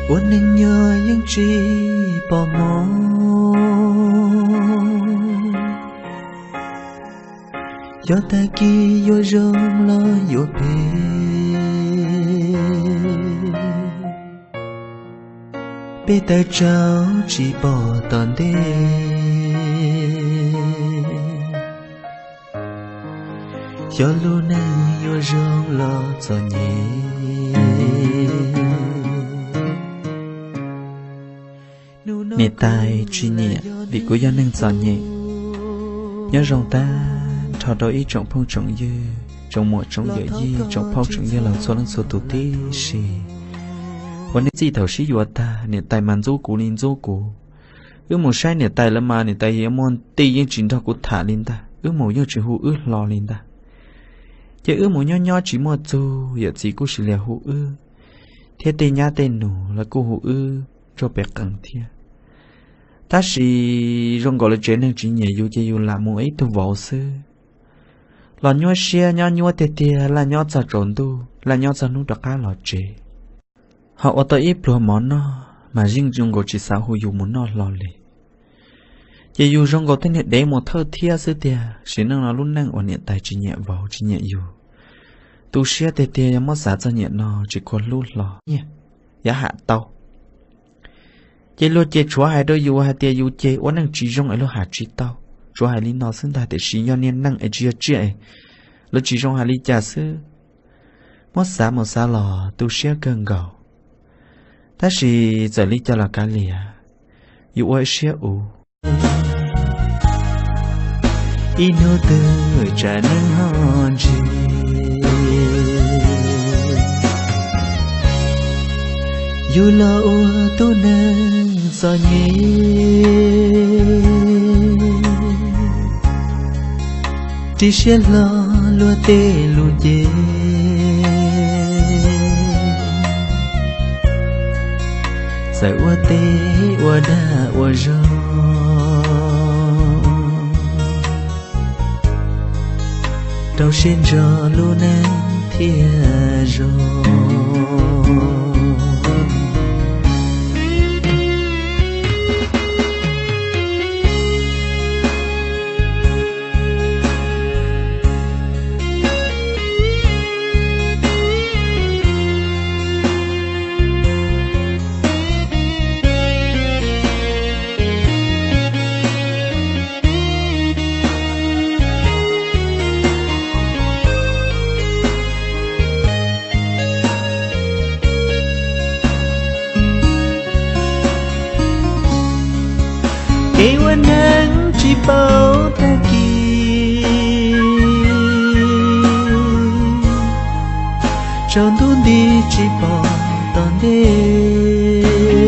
Ua neej nyob yeej tsis pom hmo, xyov tag kis yuav zoo los yuav phem. Peb tawm tsam tsis pom tom ntej, xyov lub neej yuav zoo los txom nyem. Niam tais tsis nyiam vim kuv yog neeg txom nyem. Nyob zoo tag nrho rau ib tsoom phooj tsoom ywg, tsoom muam tsoom yawm yij, tsoom phooj tsoom ywg los txhua leej txhua tus tib si. Ua nej txij thaum sib yuav tag, niam tais mas ntxub kuv li ntxub kuv. Wb mus saib niam tais lawv mas niam tais yuav muaj nti yeej tsis nrog kuv tham li ntag, wb mus yeej tsis hu wb hlo li ntag. Ces wb mus nyob nyob tsis muaj txug, yawm txiv kuj sis lias hu wb, thiab tej nyab tej nus lawv kuj hu wb ntsuag pes qees thiab. Tab sis zoo nkaus lawv tsev neeg tsis nyiam yus ces yus lam mus ib tug vauv xwb. Los nyuaj siab nyob nyuaj tiag tiag, laj nyob txog tsaus ntuj, laj nyob txog hnub rov qab los tsev. Ho ua tau ib pluag mov noj mas yeej zoo nkaus tsis xav hu yus mus noj hlo li. Ces yus zoo nkaus tej niag dev mus thawj thiab xwb tiag. Sim neej no lub neej uas niam tais tsis nyiam vauv tsis nyiam yus, tu siab tiag tiag, yog muab xav txog niam no tsis khuv hlub hlo, yav ham tau. Ces luag ces tshuav hais rau yus hais tias yus ces ua neej tsis zoo es luag ham tsis tau. Tshuav hais li no xwb ntag, tiam sis yog niag neeg es tsis yog tsiaj, lawv tsis zoo hais li cas xwb. Muab xav mus xav los tu siab kawg nkaus. Tab sis txawm li cas los kav liam, yus ua siab uv. Ib hnub twg tsam neej ho ntsig, yus los ua tub neeg txom nyem, ris siab hlo luag tej lus cem, txawm ua teb ua dag ua zog rau siab ntso lub neej thiaj zoo. Kev ua neej tsis paub tag kis, tsaus ntuj nti tsis pom tom ntej.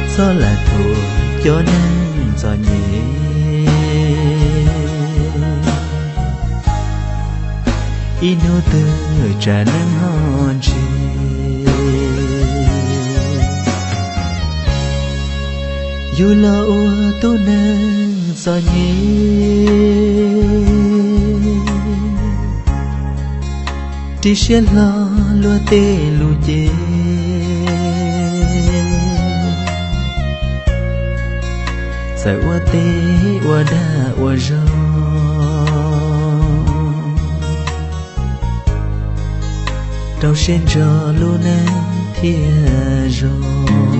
Txhob lam thuam cov neeg txom nyem, ib hnub twg tsam neej ho ntsig, yus los ua tub neeg txom nyem, ris siab hlo luag tej lus cem, txawm ua teb ua dag ua zog rau siab ntso lub neej thiaj zoo.